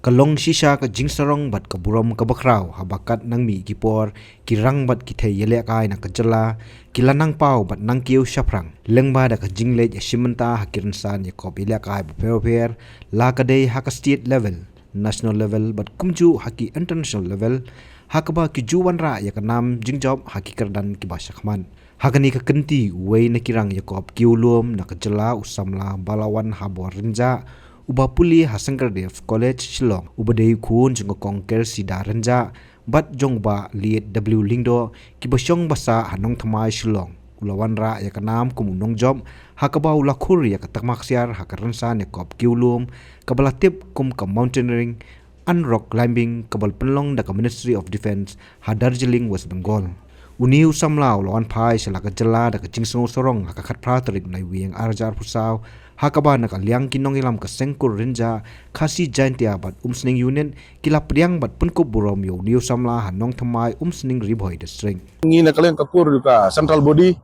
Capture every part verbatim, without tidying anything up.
Ka long shisha ka jingsarong bad ka burom kaba khraw haba katba nang mih ki por ki rang bad ki thei ïalehkai na ka jylla ki la nang paw bad nang kiew shaphrang lyngba da ka jingleit ïashim bynta ha ki rynsan ïakop ïalehkai bapher bapher, la ka dei ha ka state level, national level bad kumjuh ha ki international level, ha kaba ki ju wanrah ïa ka nam jingjop ha ki kyrdan kiba shakhmat. Ha kane ka kynti uwei na ki rang ïakop kiew lum na ka jylla u samla Balawan Habor Rynjah, uba pule ha Sankardev College Shillong, uba dei u khun jong ka Kong Kersida Rynjah bad jong u Bah Liet W Lyngdoh, kiba shong ba sah ha Nongthymmai Shillong, u la wanrah ïa ka nam kum u nongjop ha kaba u la khur ïa ka takma ksiar ha ka rynsan ïakop kiew lum kaba la tip kum ka mountaineering and rock climbing kaba la pynlong da ka Ministry of Defence ha Darjeeling, West Bengal. Une u samla u la wan phai sha la ka jylla da ka jingsngew sarong ha ka khatphra tarik Naiwieng arhajar arphew saw, ha kaba na ka liang ki nongïalam ka Seng Kur Rynjah, Khasi Jaintia bad Umsning Unit ki la pdiang bad pynkup burom ïa une u samla ha Nongthymmai, Umsning, Ri Bhoi District. Ngi na ka liang ka kur ka central body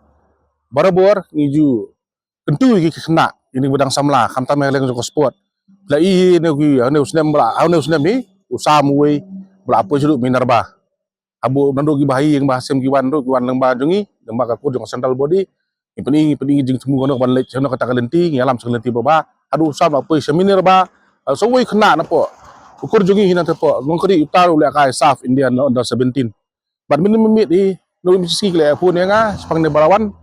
barabor ngi ju kyntu ïa ki khynnah, ïa ki ba dang samla, khamtam ha liang jong ka sport. La i ne ki, ne u snem ba la, ne u snem hi u sam uwei ba la poi sha Minerva. Haba naduh kiba ha ïing ba ha sem ki wan ruh, ki wan lyngba jong ngi, lyngba ka kur jong ka central body. Ngi pyni, ngi pyni jingthmu kano ban leit, kano kata ka lynti, ngi ïalam sha ka lynti ba bha. Haduh u sam la poi sha Minerva, sa uwei khynnah napoh ka kur jong ngi hi na tapoh Nongkhdih, uta ruh u lehkai SAFF India under seventeen. Bad mynne mynmiet hi, na u M C C ki la phone ïa nga shaphang ne Balawan.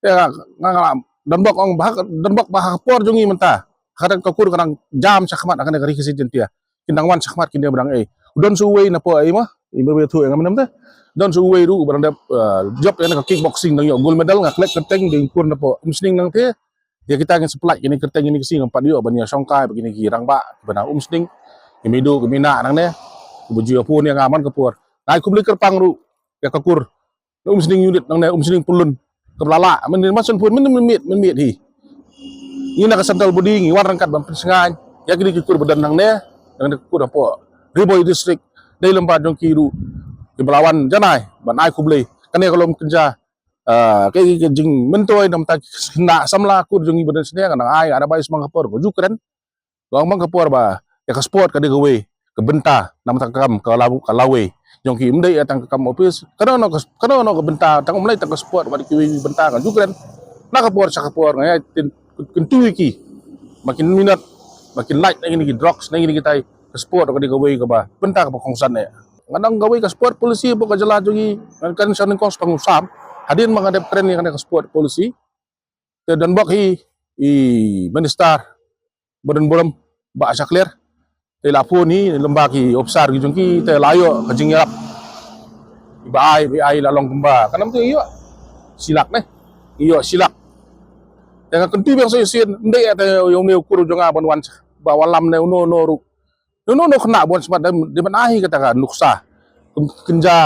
Ïa nga, nga, nga don bok ong ba ha, don bok ba ha ka por jong ngi mynta, ha kata ka kur ka dang jam shakhmat ha kane ka Ri Khasi Jaintia. Kin dang wan shakhmat kin dang ei. U don sa uwei napoh ei ma, i ma ba ïathuh ïa nga mynne mynta. Don sa uwei ruh ba dang dep, eh, jop ïa ka kickboxing, dang ïoh gold medal, nga klet kyrteng, dang kur napoh Umsning nangta. Ïa kita ngin sa pynlait kine kyrteng kine ki sngi, ngam pat ïoh ban ïashongkai bad kine ki rangbah kiba na Umsning. Ki Mido, ki Mina nangne, kiba ju ïa phone ïa nga man ka por. Nga ai khublei kyrpang ruh ïa ka kur na Umsning Unit nangne, Umsning Pyllun, kaba la lah mynne, man shen phone mynne mynmiet, mynmiet hi. Ngi na ka central body ngi wan ryngkat ban pynsngew ïa kine ki kur ba don nangne, nangne ka kur hapoh Ri Bhoi District, dei lyngba jong ki ruh kiba la wan janai ban ai khublei. Kane ka long kynja, ah, ka, ka, ka jingmyntoi namar ki khynnah samla kur jong ngi ba don shane, nga nang ai, nga nang bai sha man ka por ka ju kren. Long man ka por ba ïa ka sport ka dei kawei ka bynta namar ka kam ka la, ka lawei jong ki, ym dei ïa tang ka kam office. Kano kano ka, kano kano ka bynta, tang ym lei tang ka sport bad kiwei ki bynta, ka ju kren. Na ka por sha ka por nga ïa kyntu ïa ki ba kin minot, ba kin lait na kine ki drugs, na kine kitai. Ka sport ka dei kawei kaba bynta kaba kongsan eh. Nga dang kawei ka sport policy hapoh ka jylla jong ngi, ngan kren sha nyngkong shaphang u sam. Hadien ba nga dep kren ïa kane ka sport policy, te don bok hi i minister ba don burom, Bah Shakliar. Te la phone hi lyngba ki ophisar ki jong ki, te la ïoh ka jingïarap. Ba ai, ba ai la long kumba ka nam te ïoh shilak ne, ïoh shilak. Te nga kyntu biang sa shisien, ym dei te ïa une u kur jong nga ban wan ba wallam ne uno uno ruh. Uno uno khynnah ba wan shakhmat dei ban ai kata ka nuksa, kynja,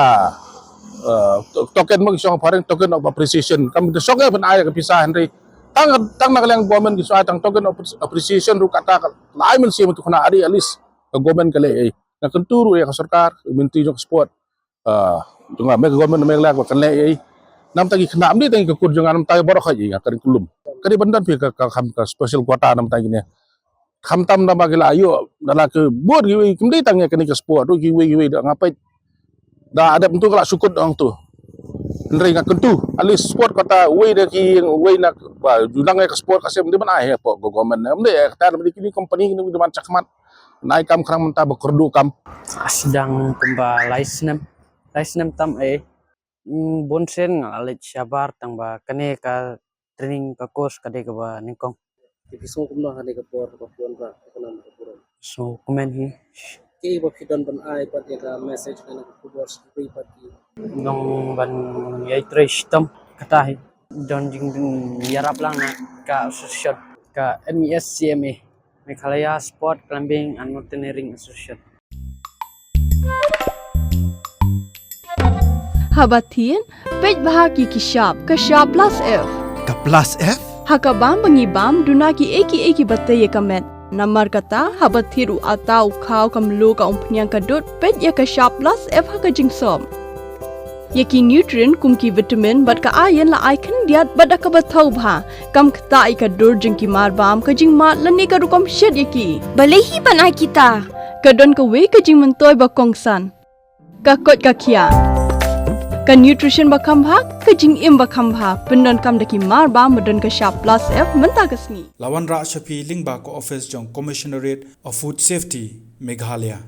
eh, to-, token, ma ki shong phareng, token of appreciation. Kam te shong ban ai ka pisa, hynrei tang, tang na ka liang government ki shong ai tang token of appreciation ruh, kata ka la ai mynsiem ïa uto u khynnah, at least ka government ka leh ei. Nga kyntu ruh ïa ka sorkar, myntri jong ka sport, ah, jong nga, me ka government Meghalaya ba kan leh ei. Namar ki khynnah, ym dei tang ka kur jong nga, namar baroh hi nga kren ka lum. Ka dei ban don phi ka, ka, ka, ka special quota namar kine. Khamtam da ba ki la ïoh, da la ki bun kiwei, kim dei tang ïa kane ka sport ruh, kiwei kiwei da nga peit. Da dep mynta ka la sukut da ong tu. Hynrei nga kyntu, at least sport quota, uwei da ki, uwei na ba ju nang ïa ka sport ka sem, dei ban ai hapoh ka government. Ym dei ïa kata, ym dei kine company kine dei ban shakmat. Nai kam khrang mynta ba kyrduh kam. Sdang kumba lai snem, lai snem tam eh. Mm, bun sien nga la leit shabar tang ba kane ka training ka course ka dei kaba nyngkong. Te phi sngew kumno ha kane ka por ba phi wanrah ïa ka nam ka burom? Sngewkmen hi. Kaei ba phi don ban ai pat ïa ka message, ïa ka khubor sha kiwei pat ki? Ngan ong ban ïai trei shitom, kata hi. Don jingïarap lang na ka association, ka M E S C M A, Meghalaya Sport Climbing and Mountaineering Association. Haba thied, peit bha ki, ki shap, ka shap plus F. Ka plus F? Ha ka bam ba ngi bam, duna kiei kiei kiba tei ïa ka met. Namar kata, haba thied u atta u khaw, ka mluh, ka umphniang, ka dud, peit ïa ka shap plus F ha ka jingsop. Ïa ki nutrient kum ki vitamin bad ka iron la ai khyndiat bad da kaba thaw bha. Kam ktah ïa ka dur jong ki marbam, ka jingmad lane ka rukom shet ïa ki. Balei hi ban ai kita? Ka don kawei ka jingmyntoi ba kongsan. Ka koit ka khiah. Ka nutrition ba kham bha, ka jingim ba kham bha, pyndonkam da ki mar bam ba don ka shap plus F mynta ka sngi. La wanrah sha phi lyngba ka office jong Commissionerate of Food Safety, Meghalaya.